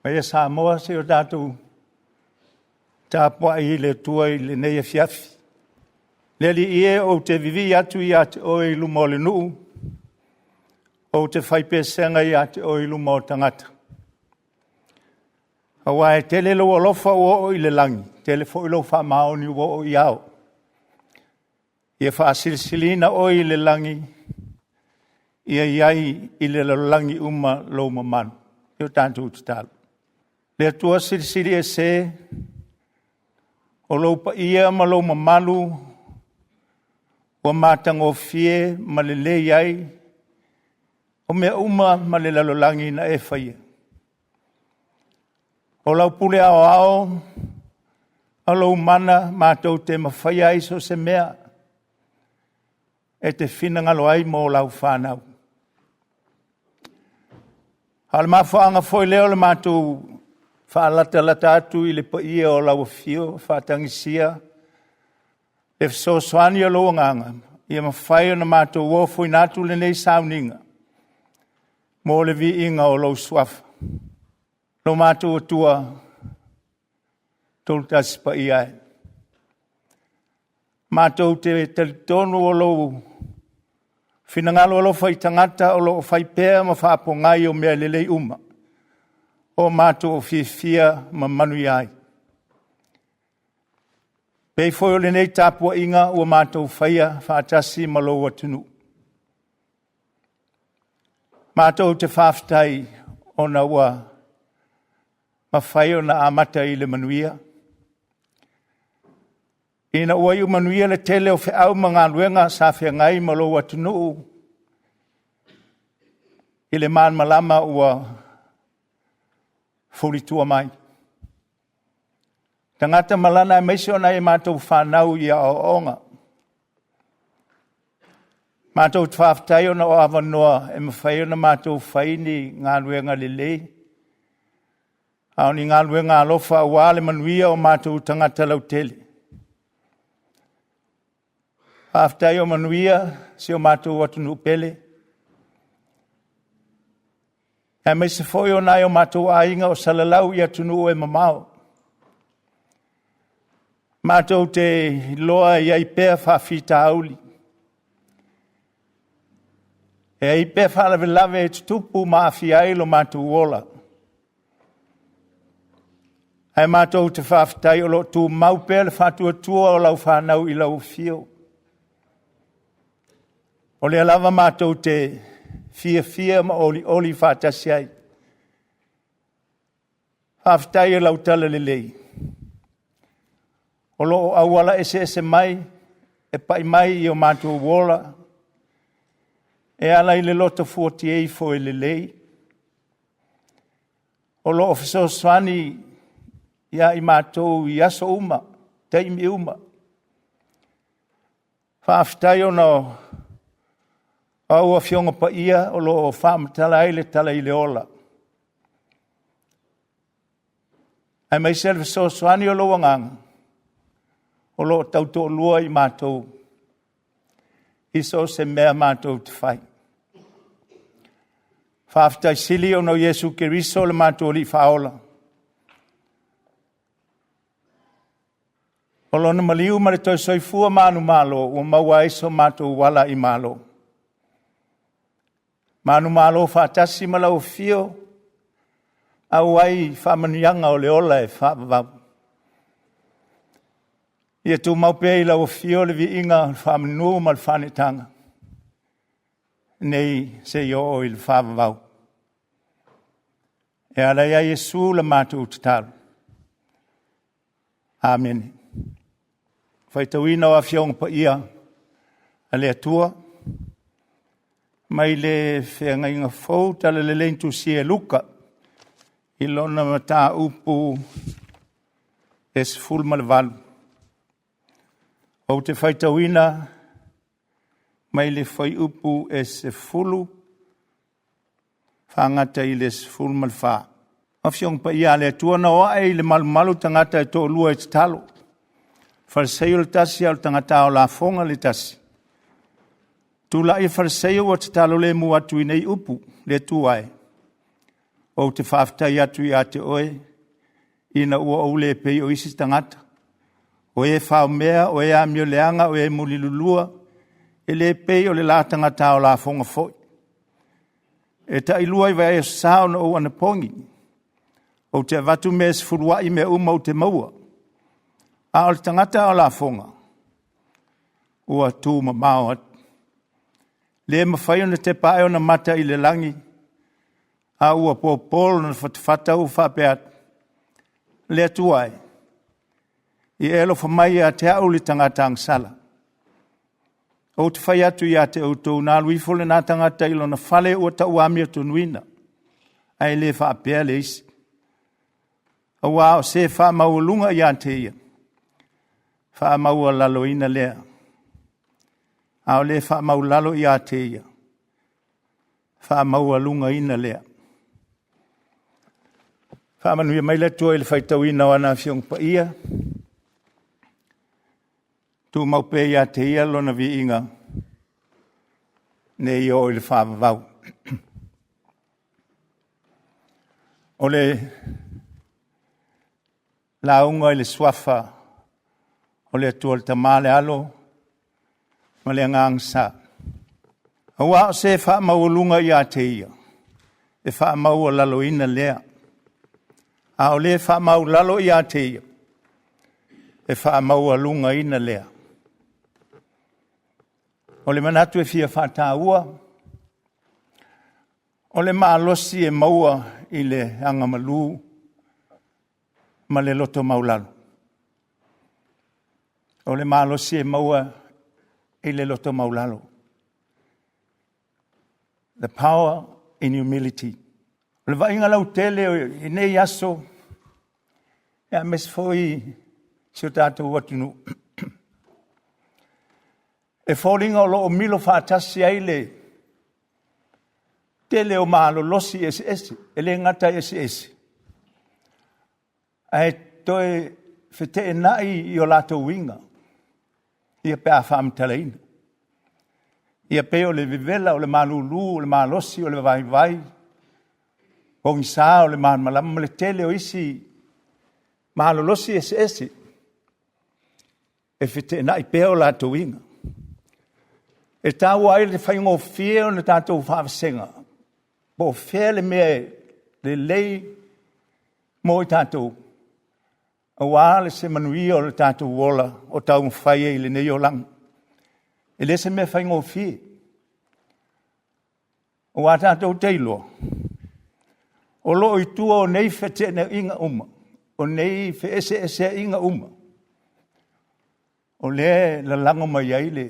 Maia Samoa, se o tatou tapuai i le Atua i lenei afiafi. Le Alii e, ou te vivii atu ia te oe i luma o le nuu, ou te fai pesega ia te oe i luma o tagata. Aua e tele lou alofa ua oo i le lagi, tele foi lou faamaoni ua oo i ao. Ia faasilisiliina oe i le lagi, ia i ai i le lalolagi uma lou mamalu. E o tatou tatalo. Le Atua Silisili Ese, o lou paia ma lou mamalu ua matagofie ma lelei ai o mea uma ma le lalolagi na e faia. O lau pule aoao ma lou mana matou te mafaia ai so o se mea e te finagalo ai mo lau fanau. A o le mafuaaga foi lea o le matou faalatalata atu i le paia o lau afio faatagisia le fesoasoani o lou Agaga, ia mafai ona matou ofoina atu lenei sauniga mo le viiga o lou Suafa. Lo matou Atua, Toatasi Paia e, matou te talitonu o lou finagalo alofa i tagata o lo o fai pea ma faapogai o mea lelei uma o matou fiafia ma manuia ai. Pei foi o lenei tapuaiga ua matou faia faatasi ma lou atunuu. Matou te faafetai ona ua mafai ona amata i le manuia. Ina ua iu manuia le tele o feau ma galuega sa feagai ma lou atunuu i le malamalama ua fulitua mai. Tagata malana aemaise o nai a matou fanau i aoaoga. Matou te faafetai ona o avanoa e mafai ona matou fai ni galuega lelei, a o ni galuega alofa aua le manuia o matou tagata lautele. Faafetai o manuia si o matou atunuu pele, aemaise foi o nai o matou aiga o salalau i atunuu e mamao. Matou te iloa e i ai pea faafitauli, e i ai pea faalavelave e tutupu ma aafia ai lo matou ola, ae matou te faafetai o lo o tumau pea le faatuatua o lau fanau i lau afio. O lea lava matou te fiafia ma olioli faatasi ai. Faafetai i lau talalelei o lo o auala eseese mai e pai mai i o matou ola e ala i le loto fuatia ifo e lelei, o lo o fesoasoani ia i matou i aso uma, taimi uma. Faafetai ona o au Afioga Paia o lo o faamatala ai le tala i le ola, aemaise le fesoasoani o lou Agaga o lo o tautoalua i matou i so o se mea matou te fai. Faafetai sili ona o Iesu Keriso le matou Alii Faaola. O lona maliu ma le toe soifua manumalo ua maua ai so matou ala i malo. Manumalo faatasi ma lau afio, auai i faamanuiaga o le ola e faavavau. Ia tumau pea i lau afio le viiga, le faamanu ma le faaneetaga, nei seia oo i le faavavau. E ala ia Iesu la matou tatalo. Amene. Faitauina o Afioga Paia a le Atua mai le Feagaiga Fou Talalelei na tusia e Luka i lona mataupu e 18. Ou te faitauina mai le fuaiupu e 10 faagata i le 14. Afioga Paia a le Atua, na o ae i le malumalu tagata e toalua e tatalo. Fariseio le tasi, a o le tagata ao lafoga le tasi. Tulai le Fariseio ua tatalo lemu atu i nei upu, le Atua e, Ou te faafetai atu ia te oe, ina ua ou le pei o isi tagata, o e faomea, o e amioleaga, o e mulilulua, e le pei o le la tagata ao lafoga foi. E tailua i vaiaso sa ona ou anapogi, ou te avatu mea e sefuluai i mea uma ou te maua. A o le tagata ao lafoga, ua tumamao atu. Le mafai ona tepa ae ona mata i le lagi, a ua popo lona fatafata ua faapea atu, “Le Atua e, ia e alofa mai ia te au le tagata agasala.” Ou te fai atu ia te outou, na alu ifo lena tagata i lona fale ua tauamiotonuina, ae le faapea le isi. Aua o se faamaualuga ia te ia, faamaualaloina lea, a o le faamaualalo ia te ia, faamaualugaina lea. Faamanuia mai le Atua i le faitauina o ana Afioga Paia, tumau pea ia te Ia lona viiga nei oo i le faavavau. O le lauga i le Suafa o le Atua le Tama, le Alo ma le Agaga Sa. Aua o se faamaualuga ia te ia, e faamaualaloina lea, a o le faamaualalo ia te ia, e faamaualugaina lea. O le manatu e fia faataua, o le malosi e maua i le agamalu ma le loto maualalo. O le malosi e maua i le loto maualalo. The power in humility. O le vaaiga lautele i nei aso, aemaise foi si o tatou atunuu, e foliga o lo o milo faatasi ai le tele o malolosi eseese, e le gata e eseese, ae toe feteenai i o latou uiga, ia pe a faamatalaina. Ia pei o le vevela, o le malulu, o le malosi, o le vaivai, pogisa o le malamalama ma le tele o isi malolosi eseese e feteenai pea o latou uiga. E taua ai le faigofie ona tatou faavasega po o fea le mea e lelei mo i tatou, aua se manuia o le tatou ola o taumafai ai i lenei olaga. E le o se mea faigofie, aua tatou te iloa, o lo o i tua o nei feteenaiga uma, o nei feeseeseaiga uma, o lea e lalago mai ai le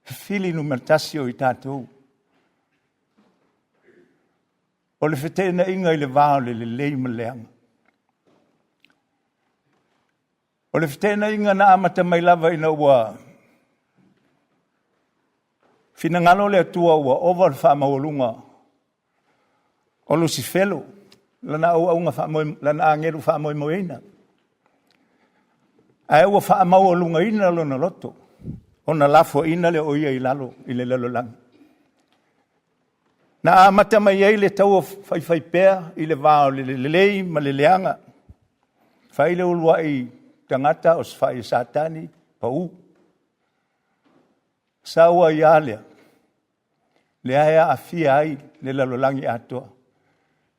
fili numera tasi o i tatou, o le feteenaiga i le va o le lelei ma le leaga. O le feteenaiga na amata mai lava ina ua finagalo le Atua ua ova le faamaualuga o Lusifelo, lana auauna lana agelu faamoemoeina, ae ua faamaualugaina lona loto ona lafoaiina lea o ia i lalo i le lalolagi. Na amata mai ai le taua faifaipea i le va o le lelei ma le leaga, fai le uluai tagata o se fai a Satani, pau. Sau ai lava lea, lea e aafia ai le lalolagi atoa.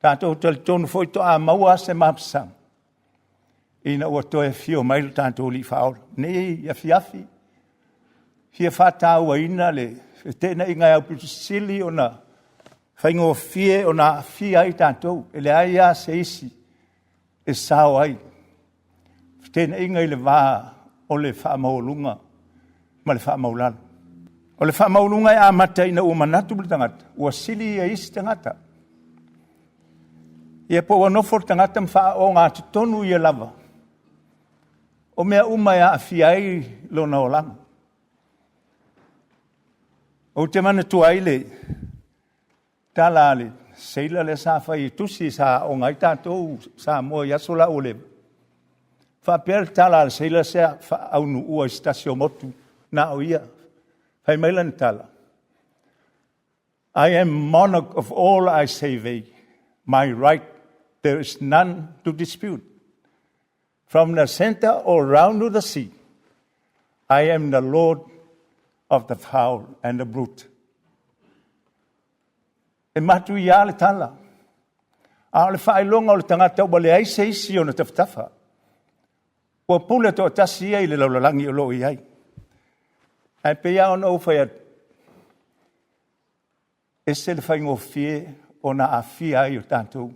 Tatou talitonu foi faatoa maua lava se mapusaga ina ua toe afio mai lo tatou Alii Faaola. Nei afiafi, fia faatauaina le feteenaiga e aupito sili ona faigofie ona aafia ai tatou, e leai lava se isi e sao ai, feteenaiga i le va o le faamaualuga ma le faamaualalo. O le faamaualuga e amata ina ua manatu le tagata ua sili ia i isi tagata. Ia po ua nofo le tagata ma faaogatotonu ia lava o mea uma e aafia ai lona olaga. Ou te manatua ai le tala a le seila lea sa fai e tusi sa aooga ai tatou Samoa i aso la ua leva. Faapea le tala a le seila sea faaunuua i se tasi o motu na o ia. Fai mai lana tala, “I am monarch of all I survey. My right there is none to dispute. From the center all round to the sea, I am the Lord of the fowl and the brute. E matuia le tala. A o le faailoga o le tagata ua leai se isi ona tafatafa. Ua pule toatasi ia i le lalolagi o lo o i ai. Ae pei lava ona ou fai atu, ese le faigofie ona aafia ai o tatou,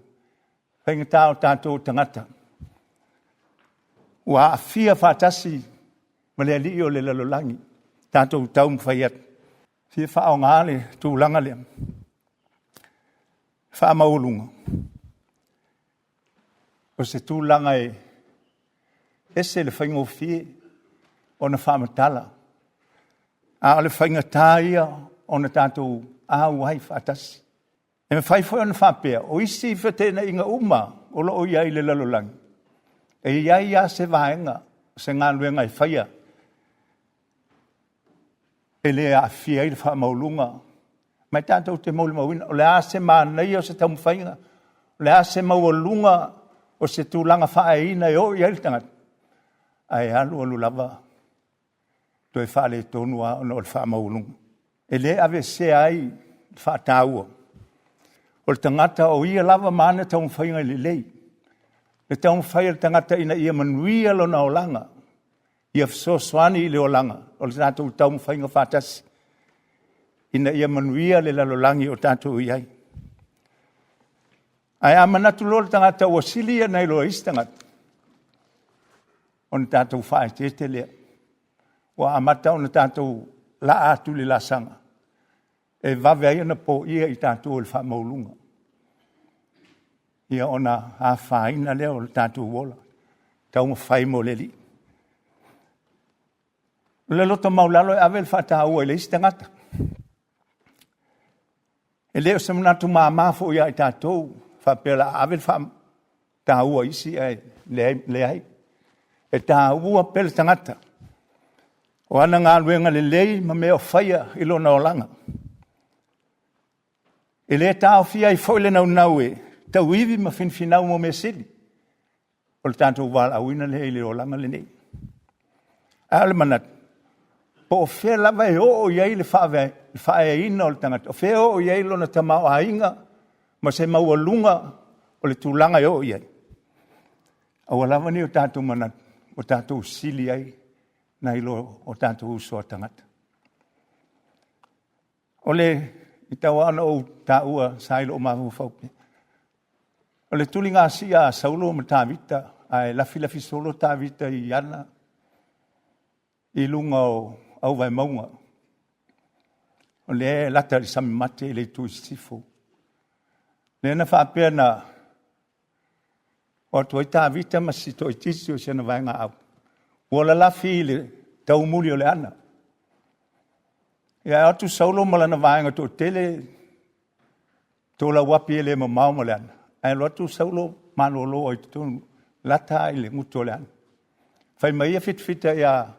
faigata o tatou tagata. Ua aafia faatasi ma le alii o le lalolagi, tatou taumafai atu. Fia faaaoga le tulaga lea, faamaualuga, o se tulaga e ese le faigofie ona faamatala, a o le faigata ia ona tatou auai faatasi. E mafai foi ona faapea, o isi feteenaiga uma o lo o i ai i le lalolagi, e i ai lava se vaega, se galuega e faia e le aafia ai le faamaualuga. Ma e tatou te molimauina, o le a se manaia o se taumafaiga, o le a se maualuga o se tulaga faaeaina e oo i ai le tagata, ae alu alu lava toe faaletonu lava ona o le faamaualuga. E le aveesea ai le faataua o le tagata o ia lava ma ana taumafaiga lelei, le taumafai a le tagata ina ia manuia lona olaga, ia fesoasoani i le olaga o le tatou taumafaiga faatasi ina ia manuia le lalolagi o tatou i ai. Ae a manatu loa le tagata ua sili ia nai lo isi tagata, ona tatou faaeteete lea. Ua amata ona tatou laa atu i le laasaga e vave ai ona poia i tatou e le faamaualuga, ia ona afaina lea o le tatou ola, taumafai mo le Alii. O le loto maualalo e ave le faataua i le isi tagata. E le o se manatu mama foi ia i tatou, faapea o le a ave le faataua i isi, ae leai, leai. E taua pele le tagata, o ana galuega lelei ma mea o faia i lona olaga. E le taofia ai foi le naunau e tauivi ma finafinau mo mea sili, o le tatou valaauina lea i le olaga lenei. A o le manatu, po o fea lava e oo i ai le faaeaina o le tagata, o fea e oo i ai lona tamaoaiga ma se maualuga o le tulaga e oo i ai, aua lava ne i o tatou manatu ua tatou sili ai nai lo o tatou uso a tagata. O le e tau lava ona ou taua sa i lou mafaufau pea, o le tuligasia a Saulo ma Tavita, ae lafilafi solo Tavita i ana i luga o auvaemauga, o lea e lata i le sami mate i le itu i sisifo. Lea na faapea na o atu ai Tavita ma si toaitiiti o si ana vaegaau, ua lalafi i le taumuli o le ana. Ia ae o atu Saulo ma lana vaega toatele, tolauapi e le mamao ma le ana, ae alu atu Saulo malolo ai i totonu, lata lava i le gutu o le ana. Fai mai ia fitafita ia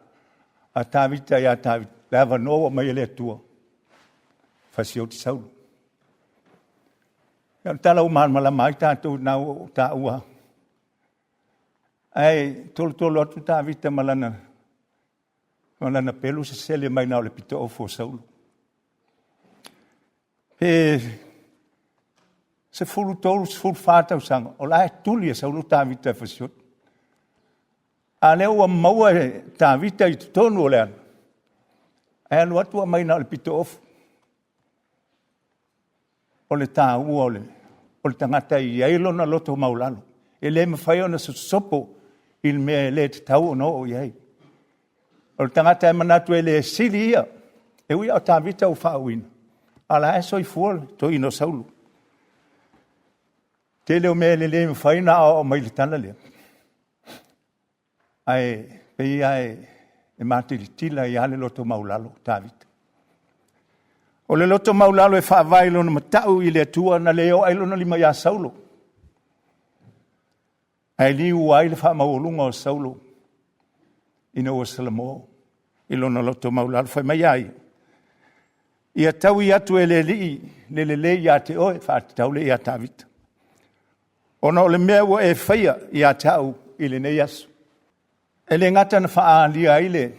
a Tavita ia Tavita, le avanoa ua aumai e le Atua, fasioti Saulo. O le tala ua malamalama ai tatou na ua ou taua. Ae tolotolo atu Tavita ma lana pelu sesele mai na o le pitoofu o Saulo. Pe 13, 14 tausaga, o la e tuli e Saulo Tavita e fasioti. A lea ua maua e Tavita i totonu o le ana, ae alu atu aumai na o le pitoofu. O le taua o le tagata e i ai lona loto maualalo, e le mafai ona sosopo i le mea e le tatau ona oo i ai. O le tagata e manatu e le sili ia, e ui lava o Tavita ua faauuina, a o la e soifua le toeaina o Saulo. Tele o mea e le mafai ona aoao mai i le tala lea, ae pei lava e matilatila ai lava le loto maualalo o Tavita. O le loto maualalo e faavae i lona matau i le Atua na le oo ai lona lima ia Saulo, ae liua ai le faamaualuga o Saulo ina ua salamo i lona loto maualalo. Fai mai a ia, ia taui atu e le Alii le lelei ia te oe, faatatau lea ia Tavita. Ona o le mea ua e faia ia te au i lenei aso. E le gata na faaalia ai le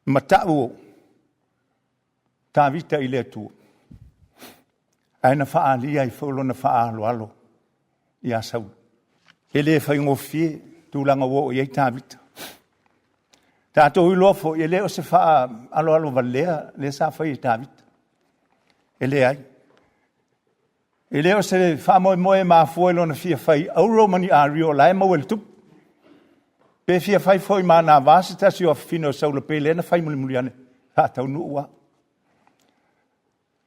matau o Tavita i le Atua, ae na faaalia ai foi lona faaaloalo ia Saulo. E le faigofie tulaga ua oo i ai Tavita. Tatou iloa foi, e le o se faaaloalo valea lea sa fai e Tavita. E leai. E le o se faamoemoe e mafua i lona fia fai auro ma ni ario o la e maua e le tupu. Pe fia fai foi ma anava se tasi o afafine o Saulo pei lea na fai mulimuli ane, faataunuu lava.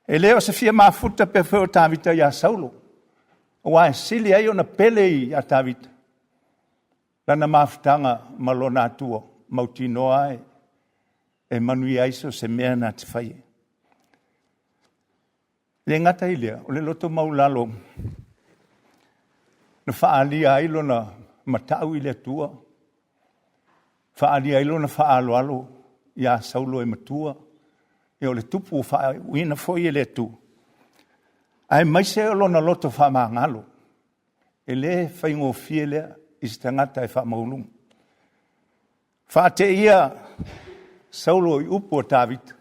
E le o se fia mafuta pea foi o Tavita ia Saulo, aua e sili ai ona pele ia Tavita lana mafutaga ma lona Atua, mautinoa e manuia ai so o se mea na te faia. E le gata i lea, o le loto maualalo na faaalia ai lona matau i le Atua, faaalia ai lona faaaloalo ia Saulo e matua, ia o le tupu ua faauuina foi e le Atua, aemaise o lona loto faamagalo. E le faigofie lea i se tagata e faamaualuga. Faateia Saulo i upu a Tavita,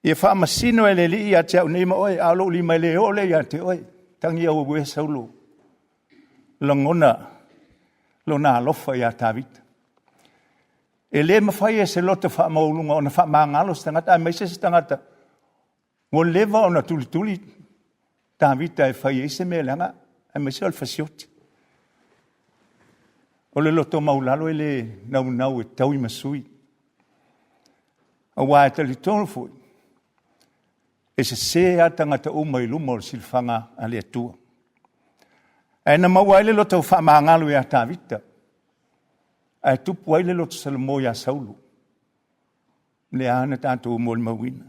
Ia faamasino e le Alii ia te au nei ma oe, a o lou lima e le oo lea ia te oe. Tagi auauē Saulo, lagona lona alofa ia Tavita. E le mafai e se loto faamaualuga ona faamagalo se tagata, aemaise se tagata ua leva ona tulituli Tavita e fai ai se mea leaga, aemaise o le fasioti. O le loto maualalo e le naunau e taui ma sui, aua e talitonu foi, e sese lava tagata uma i luma o le silafaga a le Atua. Ae na maua ai le loto faamagalo ia Tavita, ae tupu ai le loto salamo ia Saulo. Lea lava na tatou molimauina.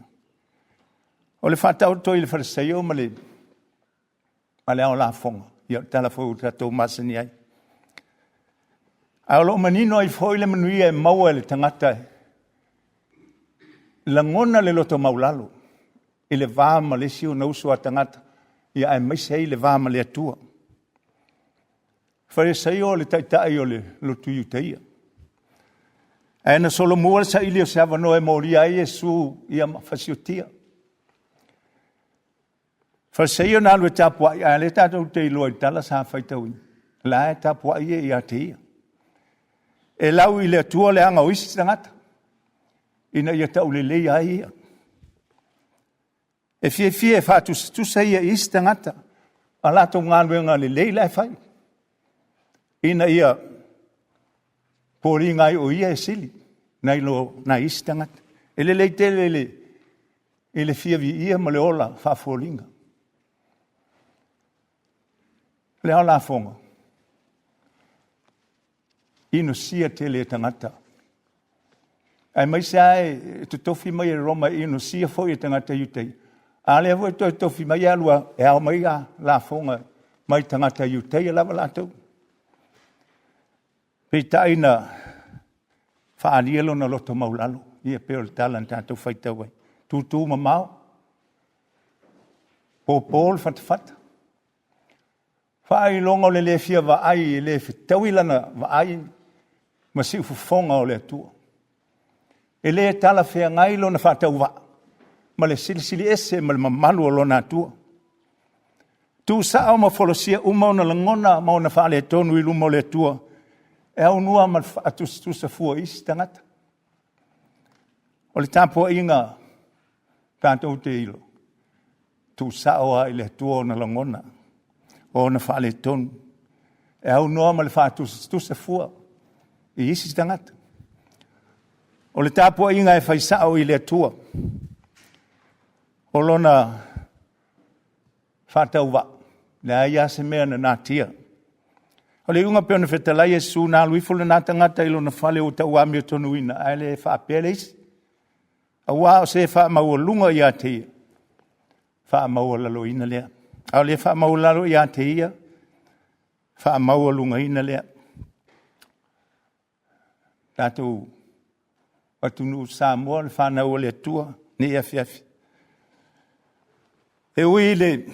O le faataoto i le faleseio ma le ao lafoga, ia o le tala foi ua tatou masani ai. Ae o lo o manino ai foi le manuia e maua e le tagata e lagona le loto maualalo i le va ma le isi ona uso a tagata, ia aemaise ai le va ma le Atua. Farisaio o le taitai o le lotu Iutaia. Ae na solomua le saili o se avanoa e molia ai Iesu ia ma fasiotia. Farisaio na alu e tapuai, ae lea tatou te iloa i tala sa faitauina, la e tapuai ia ia te ia. E lau i le Atua le aga o isi tagata, ina ia tauleleia ai ia. E fiafia e faatusatusa ia i isi tagata a latou galuega lelei la e fai, ina ia foliga ai o ia e sili nai lo nai isi tagata. E lelei tele i le fia viia ma le ola faafoliga. O le ao lafoga, inosia tele e tagata. Aemaise lava e totofi mai e Roma e inosia foi e tagata Iutaia. A lea foi e toe totofi mai e alu e ao mai a lafoga mai tagata Iutaia lava latou. Peitai na faaalia lona loto maualalo, ia pei o le tala na tatou faitau ai. Tutu mamao, popo le fatafata, faailoga o le le fia vaai, e le fetaui lana vaai ma siufofoga o le Atua. E le talafeagai lona faatauvaa ma le silisili ese ma le mamalu o lona Atua. Tuusao ma folasia uma ona lagona ma ona faaletonu i luma o le Atua, e aunoa ma le faatusatusa fua i isi tagata. O le tapuaiga tatou te ilo, tuusao lava i le Atua ona lagona, o ona faaletonu, e aunoa ma le faatusatusa fua i isi tagata. O le tapuaiga e fai sao i le Atua, o lona faatauvaa, leai lava se mea na natia. O le iuga pei ona fetalai Iesu na alu ifo lena tagata i lona fale ua tauamiotonuina, ae le faapea le isi. Aua o se faamaualuga ia te ia, faamaualaloina lea. A o le faamaualalo ia te ia, faamaualugaina lea. Tatou atunuu Samoa, le fanau a le Atua, nei afiafi. E ui i le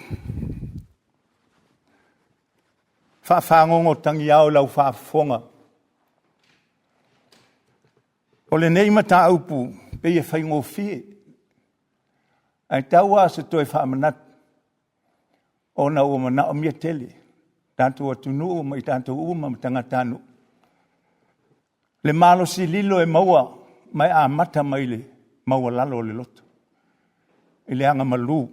Faafagogo tagiao i lau faafofoga. O lenei mataupu pei e faigofie, ae tau lava se toe faamanatu ona ua manaomia tele tatou atunuu ma i tatou uma ma tagatanuu. Le malosi lilo e maua ma e amata mai le maualalo o le loto, i le agamalu.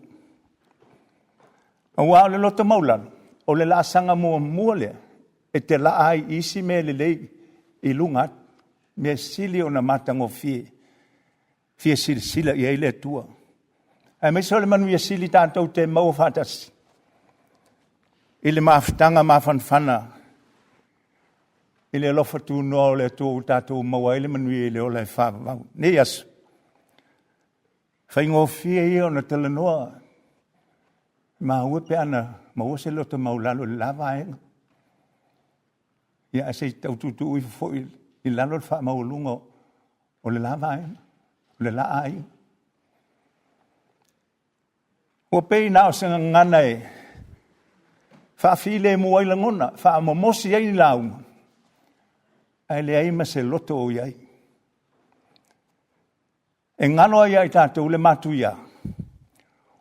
Aua o le loto maualalo, o le laasaga muamua lea e te laa ai i isi mea lelei i luga atu, mea sili ona matagofie, fia silasila i ai le Atua. Aemaise o le manuia sili tatou te maua faatasi i le mafutaga mafanafana i le alofa tunoa o le Atua ua tatou maua ai le manuia i le ola e faavavau. Nei aso, faigofie ia ona talanoa, maua pe ana maua se loto maualalo i le la vaega. Ia ae se i tau tuutuu ifo foi i lalo le faamaualuga o le la vaega, o le la aiga. Ua pei na o se gagana e faafilemu ai lagona, faamomosi ai ni lauga, ae leai ma se loto o i ai. E galo ai ia i tatou le matuia,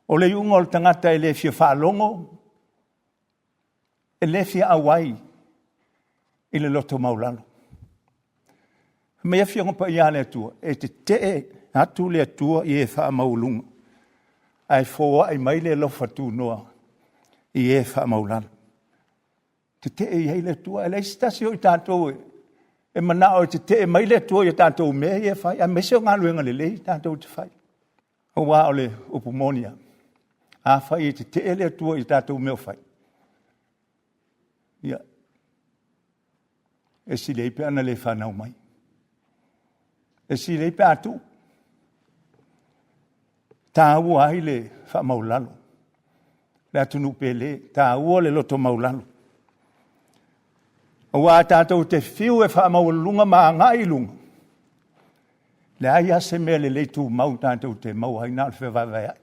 o le iuga o le tagata e le fia faalogo, e le fia auai i le loto maualalo. Fai mai Afioga Paia a le Atua, e tetee atu le Atua i e faamaualuga, ae foai mai le alofa tunoa i e faamaualalo. Tetee i ai le Atua, ae leai se tasi o i tatou e manao e tetee mai le Atua i a tatou mea ia e fai, aemaise o galuega lelei tatou te fai. Aua o le upu moni lava, afai e tetee le Atua i a tatou mea o fai, ia, e sili ai pe ana le fanau mai. E sili ai pe a tuu. E taua ai le faamaualalo, le atunuu pele, e taua le loto maualalo. Aua tatou te fiu e faamaualuluga ma agai i luga, leai lava se mea lelei tumau tatou te maua ai, na o le fevaevaeai.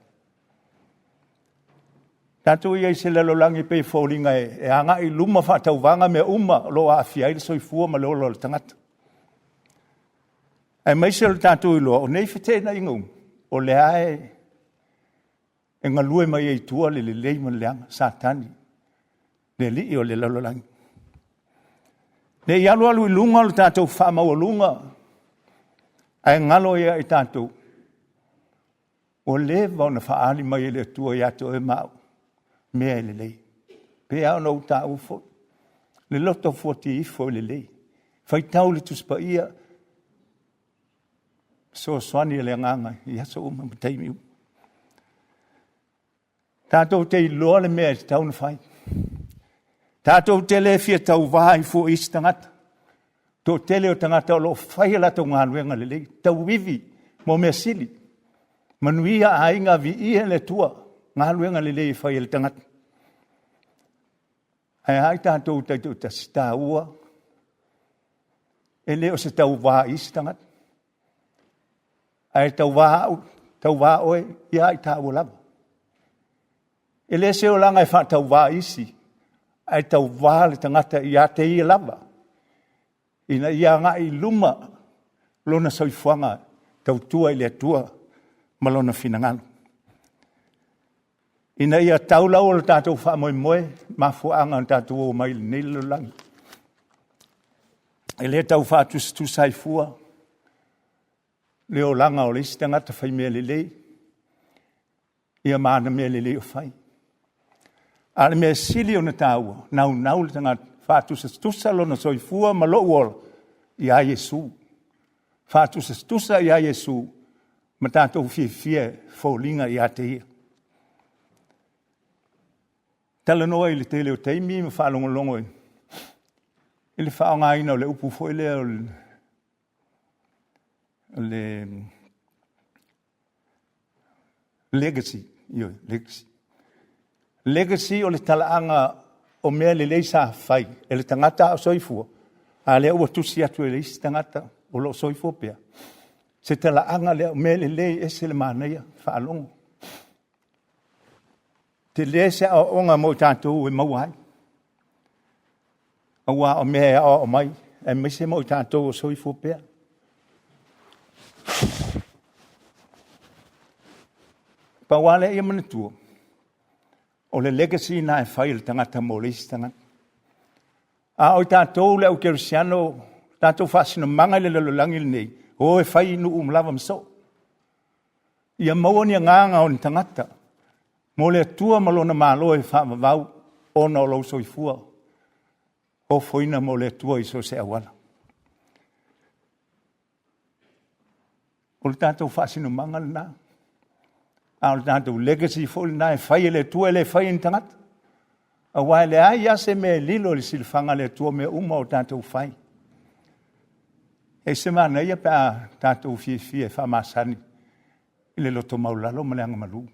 Tatou i ai i se lalolagi e pei e foliga e agai i luma faatauvaga mea uma o lo o aafia ai le soifua ma le ola o le tagata. Aemaise o le tatou iloa, o nei feteenaiga uma, o lea lava e galue mai ai i tua le lelei ma le leaga, Satani, le alii o le lalolagi. Ne i alualu i luga lo tatou faamaualuga, ae galo ia i tatou, ua leva ona faaali mai e le Atua ia te oe ma au, mea e lelei. E pei lava ona ou taua foi, le loto fuati ifo e lelei. Faitau le Tusi Paia, fesoasoani a le Agaga i aso uma ma taimi uma. Tatou te iloa le mea e tatau ona fai. Tatou te le fia tauva ai fua i isi tagata. Toatele o tagata o lo o fai a latou galuega lelei, tauivi mo mea sili, manuia aiga, viia le Atua, galuega lelei e fai e le tagata. Ae a i tatou taitoatasi, taua, e le o se tauva i isi tagata, ae tauva au, tauva oe ia i taua lava. E le se olaga e faatauvā i isi, ae tauva le tagata ia te ia lava, ina ia agai i luma lona soifuaga tautua i le Atua ma lona finagalo. Ina ia tau lau o le tatou faamoemoe, mafuaaga na tatou omai i lenei lalolagi. E le tau faatusatusa ai fua le olaga o le isi tagata fai mea lelei, ia ma ana mea lelei o fai. A o le mea sili ona taua, naunau le tagata, faatusatusa lona soifua ma lou ola ia Iesu. Faatusatusa ia Iesu ma tatou fiafia e foliga ia te Ia. Talanoa i le tele o taimi ma faalogologo i le faaaogaina o le upu foi lea o le legacy, ioe, legacy. Legacy o le talaaga o mea lelei sa fai e le tagata a o soifua, a o lea ua tusi atu e le isi tagata o lo o soifua pea, se talaaga lea o mea lelei e ese le manaia, faalogo. Tele se aoaoga mo i tatou e maua ai. Aua o mea e aoao mai, aemaise mo i tatou o soifua pea. Pau lava lea ia manatua, o le legacy lena e fai e le tagata mo le isi tagata. A o i tatou le au kerisiano, tatou faasinomaga i le lalolagi lenei, o e fai nuu uma lava ma soo. Ia maua ni agaga o ni tagata mo le Atua ma lona Malo e faavavau ona o lou soifua ofoina mo le Atua i so o se auala. O le tatou faasinomaga lena, a o le tatou legacy foi lena e fai e le Atua, e le faia e ni tagata. Aua e leai lava se mea e lilo i le silafaga a le Atua mea uma o tatou fai. E ese manaia pe a tatou fiafia e faamasani i le loto maualalo ma le agamalu.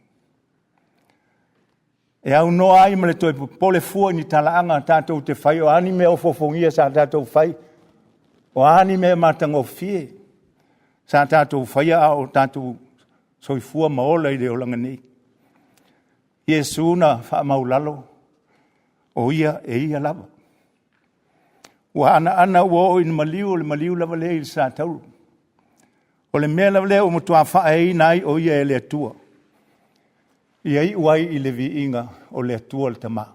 E aunoa ai ma le toe popole fua i ni talaaga tatou te fai, o a ni mea ofoofogia sa tatou fai, o a ni mea matagofie sa tatou faia a o tatou soifua ma ola i le olaga nei. Iesu na faamaualalo, o Ia e Ia lava. Ua anaana ua oo ina maliu, o le maliu lava lea i le satauro. O le mea lava lea ua matua faaeaina ai o Ia e le Atua, ia iu ai i le viiga o le Atua le Tama.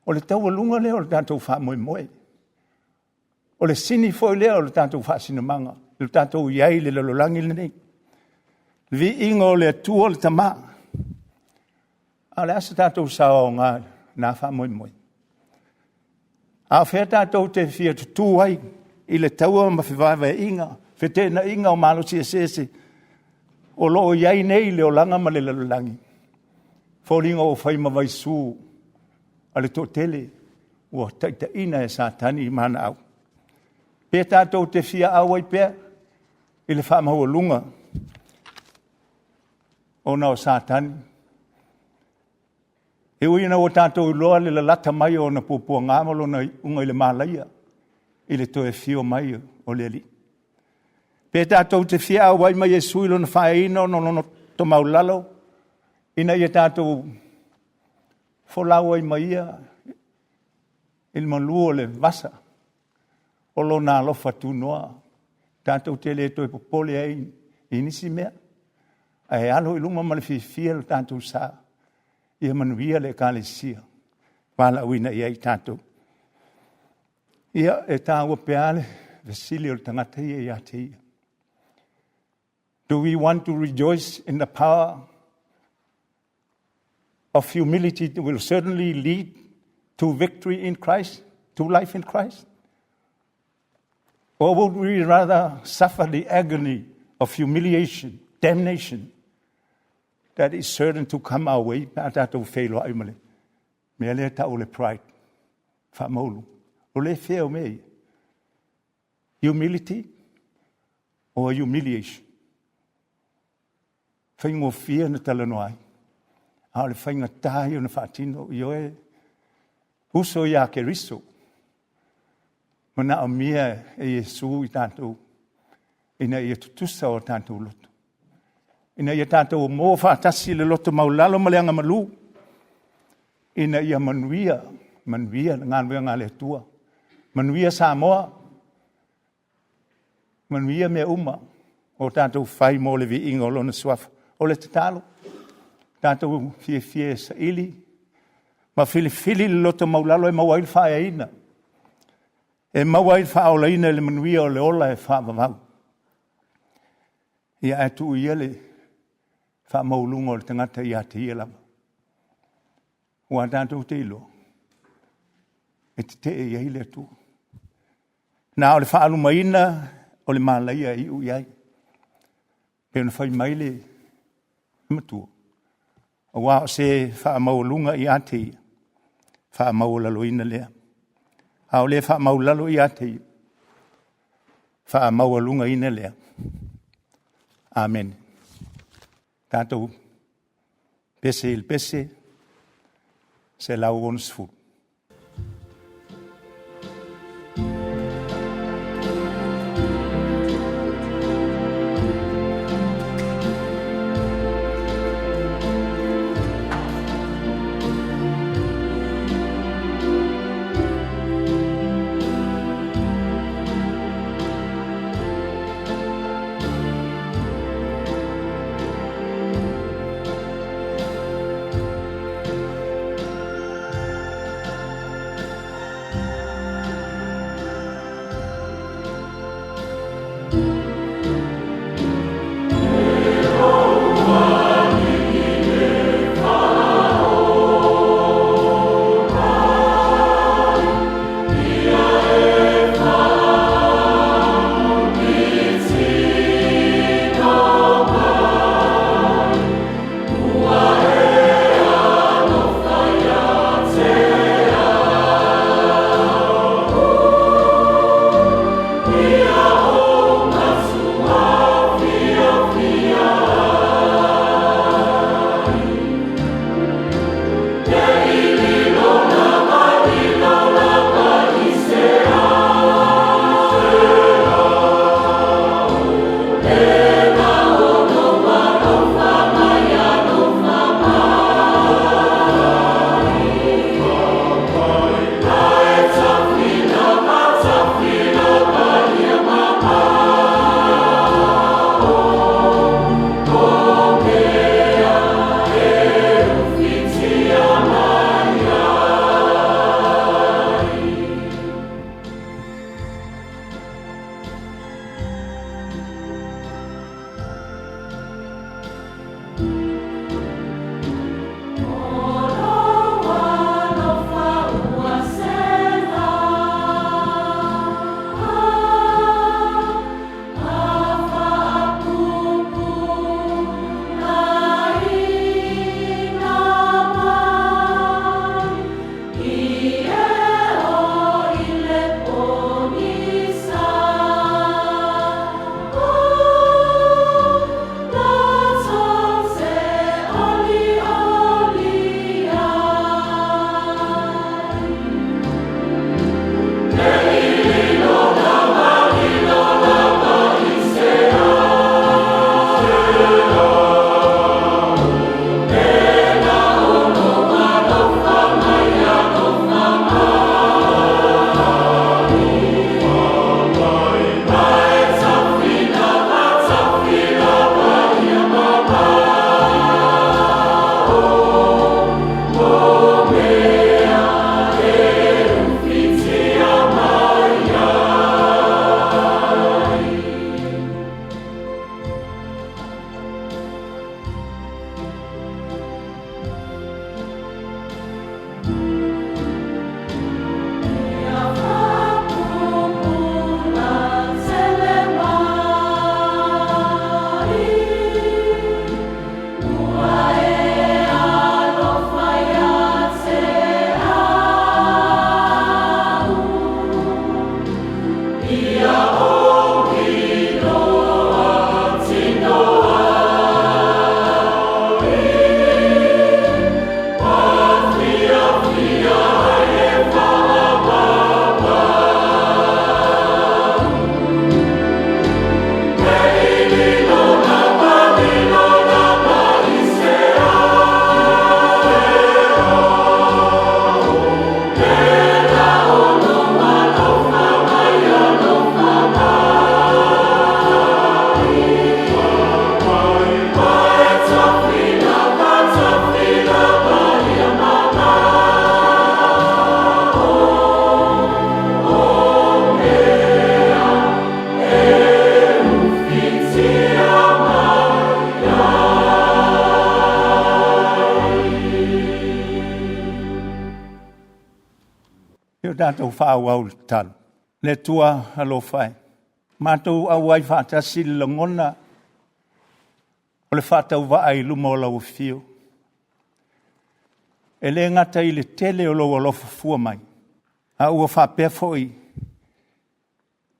O le taualuga lea o le tatou faamoemoe. O le sini foi lea o le tatou faasinomaga, o le tatou i ai i le lalolagi lenei. Le viiga o le Atua le Tama. A o le a se tatou sao aoga i lena faamoemoe? A o fea tatou te fia tutu ai i le taua ma fevaevaeaiga, feteenaiga o malosi eseese o lo o i ai nei le olaga ma le lalolagi? E foliga ua fai ma vaisu a le toatele ua taitaiina e Satani ma ana au. Pe tatou te fia auai pea i le faamaualuga ona o Satani. E ui ina ua tatou iloa le lalata mai o ona puapuaga ma lona iuga i le malaia i le toe afio mai o le Alii. Pe tatou te fia auai ma Iesu i lona faaeaina ona o lona loto maualalo ina ia tatou folau ai ma Ia i le malu o le vasa o Lona alofa tunoa, tatou te le toe popole ai i nisi mea, ae alo i luma ma le fiafia lo tatou sa, ia manuia le Ekalesia valaauina i ai tatou. Ia, e taua pea le fesili o le tagata ia ia te ia. Do we want to rejoice in the power of humility that will certainly lead to victory in Christ, to life in Christ? Or would we rather suffer the agony of humiliation, damnation, that is certain to come our way pe a tatou feiloai ma le mea lea e tau o le pride, faamaulu. O le fea o mea ia? Humility or humiliation? Faigofie na talanoa ai, a o le faigata ia ona faatino. Ioe, uso ia Keriso, manaomia e Iesu i tatou ina ia tutusa o tatou loto, ina ia tatou mo faatasi le loto maualalo ma le agamalu, ina ia manuia, manuia le galuega a le Atua, manuia Samoa, manuia mea uma o tatou fai mo le viiga o Lona Suafa. O le tatalo, tatou fiafia e saili ma filifili le loto maualalo e maua ai le faaeaina, e maua ai le faaolaina i le manuia o le ola e faavavau. Ia ae tuu ia le faamaualuga o le tagata ia te ia lava. Aua tatou te iloa, e tetee i ai le Atua. Na o le faalumaina o le malaia e iu i ai. Pei ona fai mai le matua, aua o se faamaualuga ia te ia, faamaualaloina lea. A o le faamaualalo ia te ia, faamaualugaina lea. Amene. Tatou pese i le pese 160. Se i o tatou faaauau le tatalo. Le Atua alofa e, matou auai faatasi i le lagona o le faatauvaa i luma o lau afio. E le gata i le tele o lou alofa fua mai, a ua faapea foi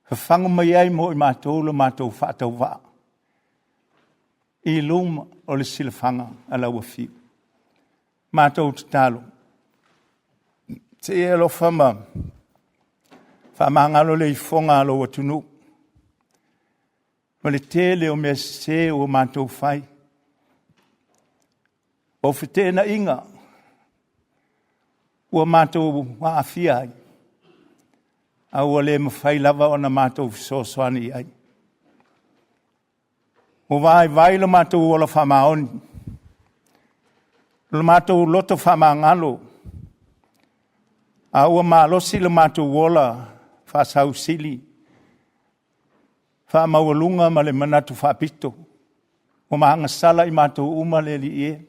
fafagu mai ai mo i matou lo matou faatauvaa i luma o le silafaga a lau Afio. Matou tatalo, se i e alofa ma faamagalo le ifoga a lou atunuu ma le tele o mea sese ua matou fai. O feteenaiga ua matou aafia ai, a ua le mafai lava ona matou fesoasoani i ai. Ua vaivai lo matou ola faamaoni, lo matou loto faamagalo, a ua malosi lo matou ola faasausili, faamaualuga ma le manatu faapito. Ua agasala i matou uma le Alii e.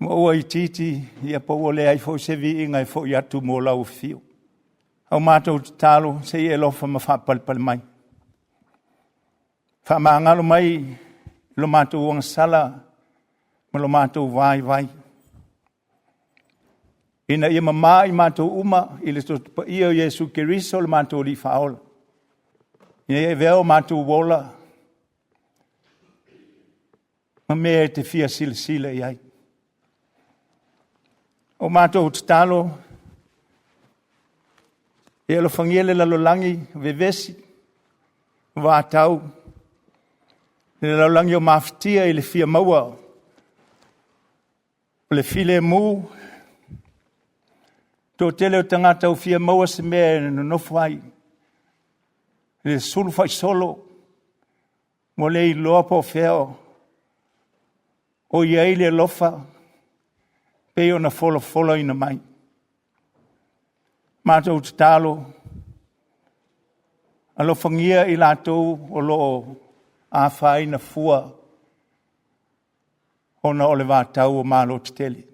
Ma ua itiiti ia po ua leai foi se viiga e foi atu mo lau afio. A matou tatalo, se i e alofa ma faapalepale mai. Faamagalo mai lo matou agasala ma lo matou vaivai, ina ia mama i matou uma i le Toto Paia o Iesu Keriso le matou Alii Faaola, ina ia avea o matou ola ma mea e te fia silasila i ai. O matou tatalo, ia alofagia le lalolagi vevesi, vatau, le lalolagi o mafatia i le fia maua o le filemu, toatele o tagata ua fia maua se mea e nonofo ai, le sulu faisolo, ua le iloa po o fea o i ai le alofa pei ona folafolaina mai. Matou tatalo, alofagia i latou o lo o afaina fua ona o le vatau o malo tetele.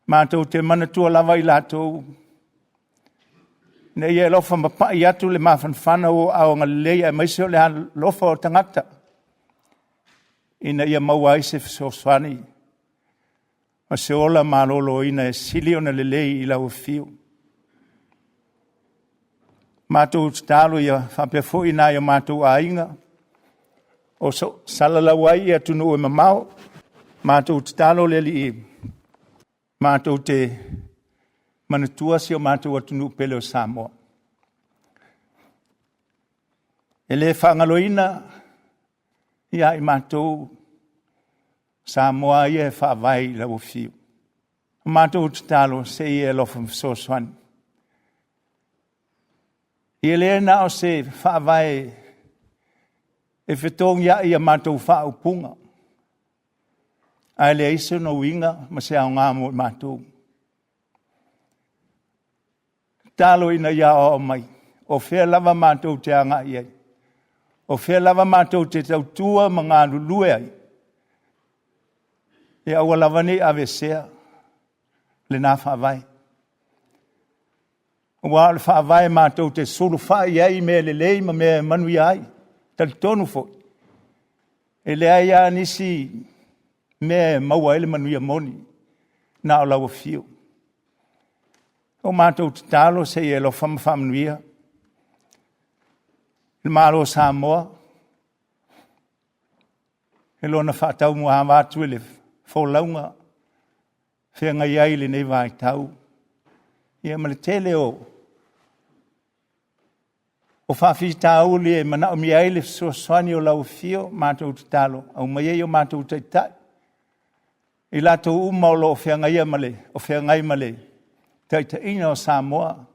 Matou te manatua lava i latou ina ia e alofa ma pai atu le mafanafana o aao agalelei aemaise o le alofa o tagata ina ia maua ai se fesoasoani ma se ola maloloina e sili ona lelei i lau afio. Matou tatalo ia faapea foi nai o matou aiga o salalau ai i atunuu e mamao. Matou tatalo le Alii, matou te manatua si o matou atunuu pele o Samoa. E le faagaloina ia i matou Samoa ia e faavae i lau afio. O matou tatalo se i e alofa fesoasoani. Ia le na o se faavae e fetogiai a matou faaupuga, ae leai sona uiga ma se aoga mo i matou. Tatalo ina ia aoao mai, o fea lava matou te agai i ai, o fea lava matou te tautua ma galulue ai, ia aua lava ne i aveesea lena faavae. Aua o le faavae matou te sulufai i ai i mea lelei ma mea e manuia ai. Talitonu foi, e leai lava nisi mea e maua ai le manuia moni, na o lau afio. O matou tatalo se i e alofa ma faamanuia le Malo o Samoa i lona faataumuaava atu i le folauga feagai ai i lenei vaitau, ia ma le tele o faafitauli e manaomia ai le fesoasoani o lau afio, matou tatalo, aumaia i o matou taitai, i latou uma o lo o feagai ma le taitaiga o Samoa,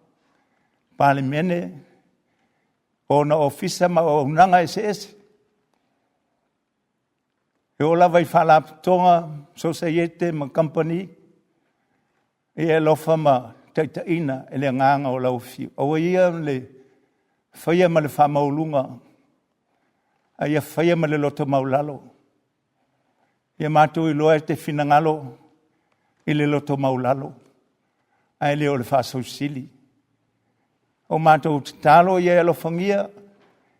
Palemene, ona ofisa ma auaunaga eseese, e oo lava i faalapotopotoga, sosaiete ma kamupani, ia e alofa ma taitaiina e le Agaga o lau Afio. Aua ia le faia ma le faamaualuga, a ia faia ma le loto maualalo. Ia matou iloa e te finagalo. i le loto maualalo, ae le o le faasausili. O matou tatalo ia e alofagia,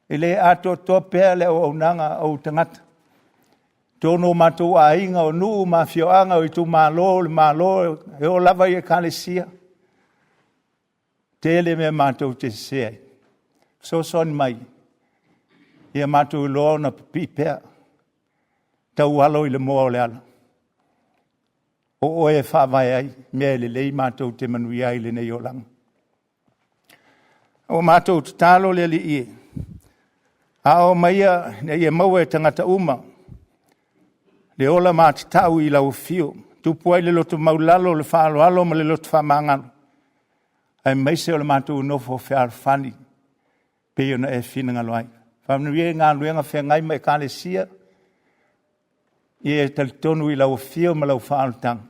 e le atoatoa pea le auaunaga a ou tagata, totonu o matou aiga, o nuu ma afioaga, o itumalo, o le Malo, e oo lava i Ekalesia. Tele mea matou te sese ai, fesoasoani mai ia matou iloa ona pipii pea, taualo i le moa o le ala. O oe e faavae ai mea e lelei matou te manuia ai i lenei olaga. Ua matou tatalo le Alii e, aoao maia ina ia maua e tagata uma le ola matatau i lau afio, tupu ai le loto maualalo, le faaaloalo ma le loto faamagalo, aemaise o le matou nofo fealofani pei ona e finagalo ai. Faamanuia i galuega feagai ma Ekalesia, ia e talitonu i lau afio ma lau faaolataga,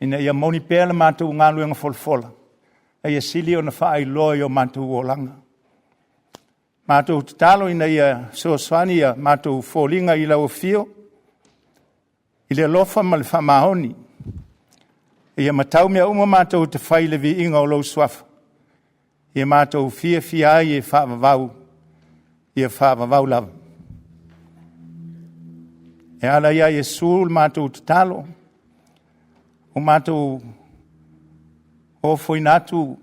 ina ia moni pea la matou galuega folafola, a ia sili ona faailoa i o matou olaga. Matou tatalo ina ia fesoasoani a matou foliga i lau afio, i le alofa ma le faamaoni, ia matau mea uma matou te fai i le viiga o lou suafa, ia matou fiafia ai e faavavau, ia faavavau lava. E ala ia Iesu le matou tatalo, ua matou ofoina atu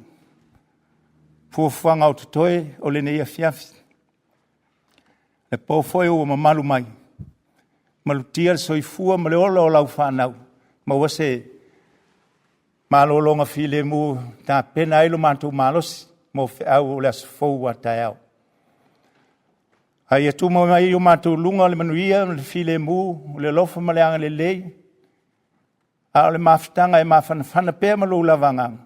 fuafuaga o totoe o lenei afiafi, le po foi ua mamalu mai, malutia le soifua ma le ola o lau fanau, maua se malologa filemu e tapena ai lo matou malosi mo feau o le aso fou a taeao. A ia tumau mai i o matou luga le manuia ma le filemu, le alofa ma le agalelei, a o le mafutaga e mafanafana pea ma lou lava Agaga,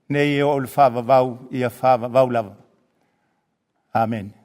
nei e oo i le faavavau, ia faavavau lava. Amene.